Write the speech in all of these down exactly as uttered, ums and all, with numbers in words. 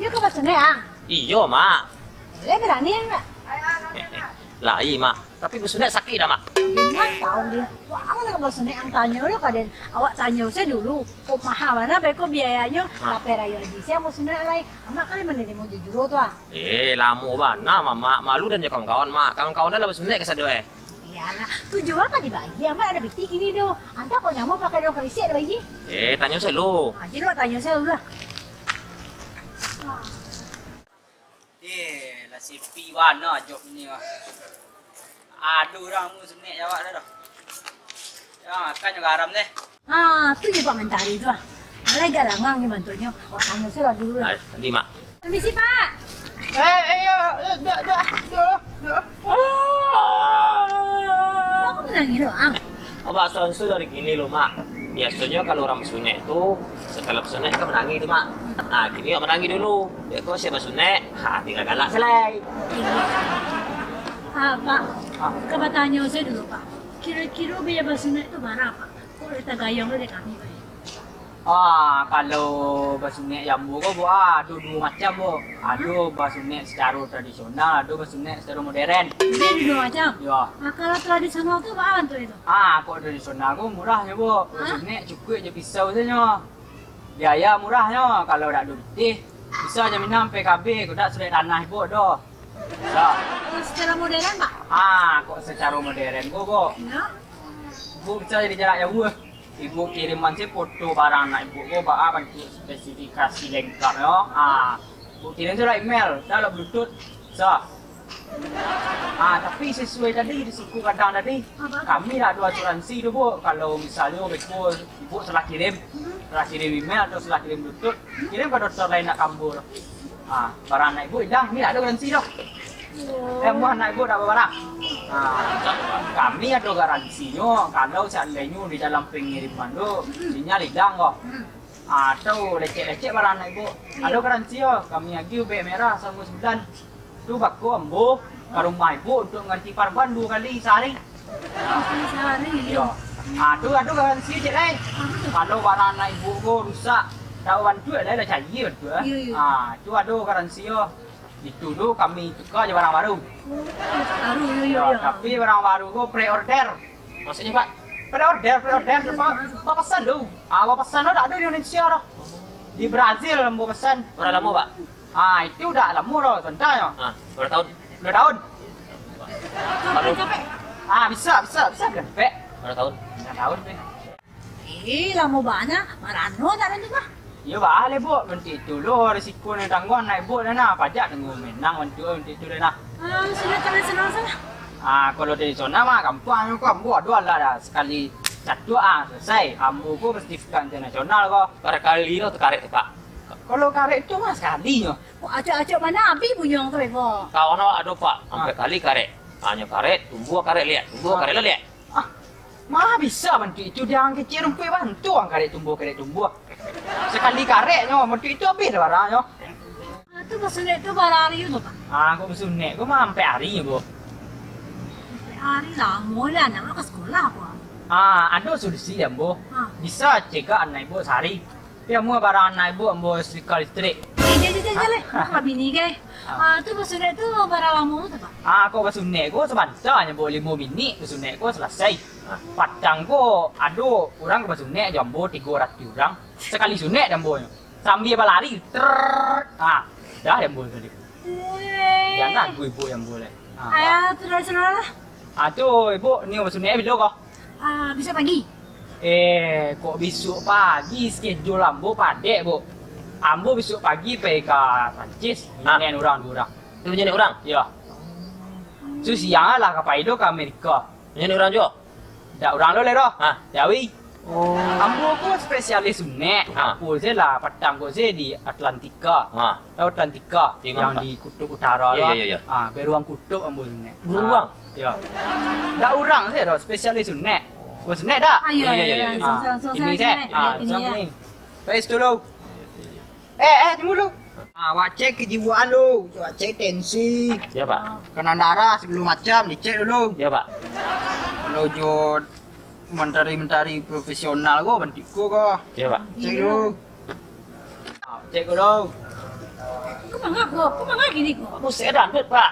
Kau basunek, Ang? Iyo, Mak. Boleh berani, Ang, Mak? Lai, Mak. Tapi basunek sakik dah, Mak. Ingat tahu dia. Wah, Ang nak basunek, Ang tanyo dulu ka den. Awak tanyo se dulu. Kok maha bana beko biayanyo? Mak. Lapeh rayo aji se Ang basunek lai. Amak kan manarimo jujur tu, ah. Eh, lamo bana, Mak. Malu den jo kawan-kawan, Mak. Kawan-kawan dah lah basunek ka sado, eh. Iyolah, tu juo kan dibagi, Amak ado pitih kini tu. Antah kok namo pakai daun karisiak dibagi. Eh, tanyo se lu. Ah, jadi awak tanyo se dulu lah. Eh, lah sepi bana job ni mah. Aduh, urang mu sunek jawab dah doh. Ya, makan jo garam deh. Ha, tu je Pak Mentari tu ah. Alai agak langang ni bantuaknyo. Awak tanyo se lah dulu lah. Ai, nanti, Mak. Permisi, Pak. Eh, eh, yo, yo, duduak, duduak, duduak, duduak. Kok manangih lo, Ang? Abah Sonsu dari kini lo, Mak. Biasonyo kalau urang basunek tu, setelah basunek kan manangih tu, Mak. Nah, kini awak manangih dulu. Beko siap basunek, ha, tinggal galak se lai. Ah, Pak, ka batanyo se dulu, Pak. Kiro-kiro biaya basunek tu bara, Pak? Kok lai tagayang lo dek kami, Pak? Ah, kalau basunek jambu ko, Bok, ah, ado duo macam, Bok. Ado basunek sacaro tradisional, ado basunek sacaro moderen. Jadi duo macam? Yo. Ah, kalau tradisional tu baa bantuak itu? Ah, kok tradisional ko murah nyo, Bok. Hah? Basunek cukuik jo pisau sajo. Biaya murah nyo, kalau dak ado pitih, bisa jaminan P K B, kok dak surek tanah Ibuk doh. Bisa. Kalau sacaro moderen, Pak? Ah, kok sacaro moderen ko, Bok. Yo. Ibuk bisa jadi jarak jauah. Ibuk kiriman se foto barang anak Ibuk ko, baa bantuak spesifikasi lengkapnyo. Ah, Ibuk kirim se lah email, dah lah bluetooth. Bisa. Ah, tapi sesuai tadi risiko gadang tadi, kami dak ado asuransi tu, Buk. Kalau misalnyo beko Ibuk salah kirim, salah kirim email atau salah kirim bluetooth, kirim ka dokter lain nak kambuh tu. Ah, barang anak Ibuk ilang, kami dak ado garansi doh. Eh, amuah anak Ibuk dak babarang. Ah, kami ado garansinyo, kalau seandainyo di dalam pangiriman tu sinyal ilang ko. Ah, atau lecek-lecek barang anak Ibuk, ado garansi yo, kami agiah ubek merah samo sabulan. Tu bako ambo ka rumah Ibuk untuak mangganti parban duo kali sahari. Sahari? Iyo. Ah, tu ado garansi ciek lai. Kalau barang anak Ibuk ko rusak, dak bantuak lai, lah caia bantuak, eh. Iyo, iyo. Ah, tu ado garansi yo. Itu tu kami tuka jo barang baru. Baru, iyo, iyo, iyo. Tapi barang baru ko pre-order. Maksudnyo, Pak? Pre-order, pre-order, Pak. Bapasan tu. Ah, bapasan tu dak ado di Indonesia doh. Di Brazil ambo pasan. Bara lamo, Pak? Ah, itu dak lamo doh, sabanta nyo. Ah, bara taun? Duo taun. Capek, capek. Ah, bisa, bisa, bisa capek. Bara taun? Limo taun, deh. Eh, lamo bana, marano dak ado tu mah. Iyo, baa lai, Buk. Bantuak itu lo risiko nan ditangguang anak Ibuk dah nah. Pajak tangguang menang bantuak, bantuak itu dah nah. Ah, sudah tradisional salah. Ah, kalau tradisional mah gampang nyo ko, ambo ado alah dah. Sakali catuak, ah, salasai. Ambo ko bersertifikat internasional ko. Bara kali lo tu karek tu, Pak? Kalau karek tu mah sakali nyo. Kok acok-acok bana abih bunyo tu, Buk? Kawan awak ado, Pak. Ampek kali karek. Hanyo karek, tumbuah karek liak, tumbuah karek liak. Ah, ma bisa bantuak itu, di ang kecek rumpuik bantuak ang karek tumbuah, karek tumbuah. Sakali karek nyo, bantuak itu abih dah baranyo. Ah, tu basunek tu bara ari tu, Pak? Ah, kok basunek ko mah ampek ari, Buk. Ampek ari lamo lah, nak ka sekolah, Pak. Ah, ado solusi, Ambo. Ah. Bisa cegak anak Ibuk sahari. Tapi amuah barang anak Ibuk ambo setrika listrik. Eh, jan, jan, jan, jan, leh. Babini, gai. Ah. Ah, tu basunek tu bara lamo tu, Pak? Ah, kok basunek ko sabanta nyo, Buk, limo minik basunek ko salasai. Ah. Patang ko ado urang ka basunek jo ambo tigo ratuih urang. Sakali sunek jo ambo nyo. Sambia balari, trrrr. Ah, dah jo ambo tadi. Weh. Jan ragu Ibuk jo ambo lai. Ah, tu dari sana lah. Ah, tu Ibuk ni basunek bilo ko? Ah, bisuak pagi. Eh, kok bisuak pagi, schedule ambo padek, Buk. Ambo bisuak pagi pai ka Prancis, manyanek urang duo urang. Tu manyanek urang? Iyo. Tu siang lah ka pai do ka Amerika. Manyanek urang juo? Dak urang lo lai doh. Ha. Jawi. Oh. Ambo ko spesialis sunek. Ha. Apo se lah, patang ko se di Atlantika. Ha. Tahu Atlantika yang di Kutub Utara tu? Iyo, iyo, iyo. Ah, beruang kutub ambo sunek. Beruang? Iyo. Dak urang se doh, spesialis sunek. Ko sunek dak? Ah, iyo, iyo, iyo. Ini se. Ah, ini. Baik, dulu. Eh, eh, tunggu dulu. Ah, wak cek kejiwaan lu, wak cek tensi. Iyo, Pak. Tekanan darah, segala macam, dicek dulu. Iyo, Pak. Kalau jo mentari-mentari profesional ko, bantuak ko ko. Iyo, Pak. Cek dulu. Ah, cek dulu. Kok manga ko? Kok manga gini ko? Buset, dangdut, Pak.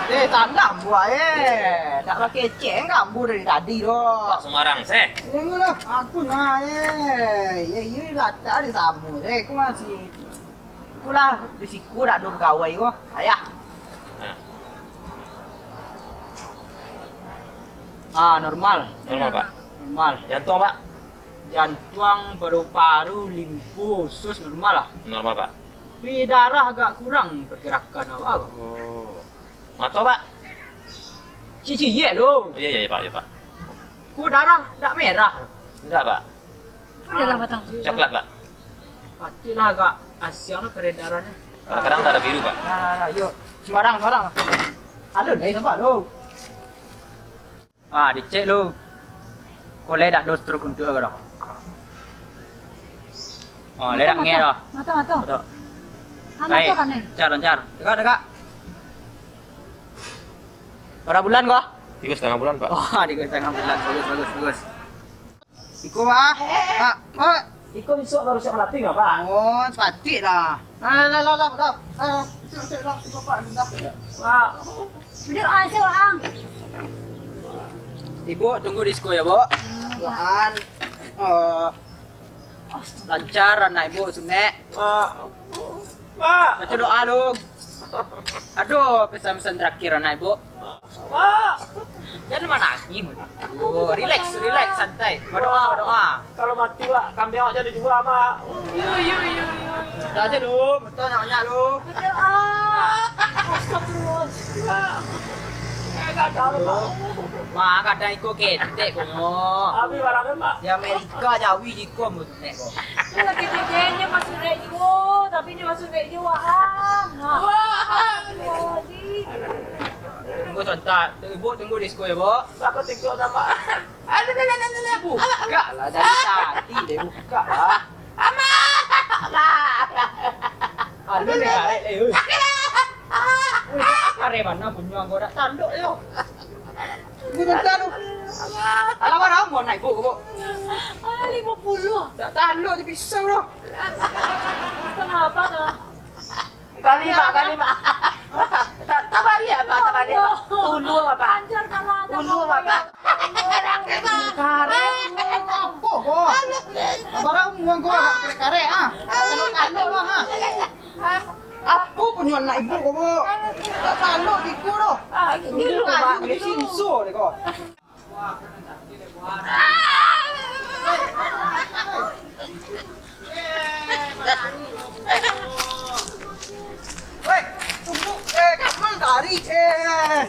Eh, tanam buah, eh. Nak pakai ceng kamu dari tadi, doh. Pak Sumarang, seh. Tengoklah, aku nah, eh. Ya, iya, latak di sama, eh. Aku masih, aku lah di siku, dak ada pegawai ko. Ayah. Nah. Ah, normal. Normal, Pak. Normal. Jantung, Pak? Jantung, paru-paru, limfu, usus normal lah. Normal, Pak. Tapi darah agak kurang pergerakan awak. Oh. Mato, Pak? Ciciyek lo. Iya, iya, iya, Pak, iya, Pak. Kok darah ndak merah? Ndak, Pak. Darah batang. Coklat, Pak. Patuiklah agak asiang lo peredarannya. Kadang-kadang darah biru, Pak. Nah, nah, nah, yo. Sembarang, sembarang. Alun, eh, nampak lo. Ah, dicek lu. Kok lai dak do stroke untuak ko doh? Oh, lai dak ngeh doh. Mato, mato. Mato. Ah, mato kan, eh? Lancar, lancar. Dagak, dagak. Bara bulan ko? Tigo satangah bulan, Pak. Oh, tigo satangah bulan. Bagus, bagus, bagus. Iko, Pak. Pak, Pak. Iko bisuak baru siap malaping, Pak. Oh, sapatik lah. Lah, lah, lah, lah, lah, lah. Ah, cek, cek, lah, iko, Pak, sudah. Pak. Duduak, ah, cek, Bang. Ibu tunggu di siko ya, Bu. Hmm, Pak. Doaan, eh, lancar anak Ibu sunek. Pak. Pak. Baca doa lu. Aduh, pesan-pesan terakhir anak Ibu. Pak. Jangan manangis. Oh, relax, relax, santai. Badoa, badoa. Kalau mati, Pak, kambing awak jadi dua, Pak. Yo, yo, yo, yo. Dah aja lu, betul nyak-nyak lu. Betul, ah. Astagfirullah. Pak. Eh, gagal, Pak. Wah, kadang iko ketek, Bang. Habis barangnya, Pak. Di Amerika, jawi jiko, Bang. Nek, ko. Ini lagi tiga, ini masuk rek juo, tapi ini masuk rek juo, ah. Nah. Wah. Astagfirullahaladzim. Tunggu sebentar. Ibu tunggu di siko ya, Bu. Aku tengok nama. Aduh, aduh, aduh, aduh, aduh. Buka lah dari tadi deh, buka lah. Amak. Aduh, ni karet, eh, oi. Oi, karet mana punya kau nak tanduk yo. Ibu tentang tu. Alah, barang mau naik, Bu, Bu? Ah, lima puluh. Tak tanduk je pisau tu. Kenapa tu? Kali, Mak, kali, Mak. Tak, tak balik, Mak, tak balik, Mak. Tunduk, Mak. Anjir, kalau ada Tunduk, Mak. Karet, apo ko? Barang muang ko, karet, ah. Tanduk, tanduk lah, ha. Apo punyo anak ibu ko, Bu? Tak tanduk tiku tu. Tunduk, Mak, dia sinso deh ko. Weh, tunggu, eh, kapan tarik, eh?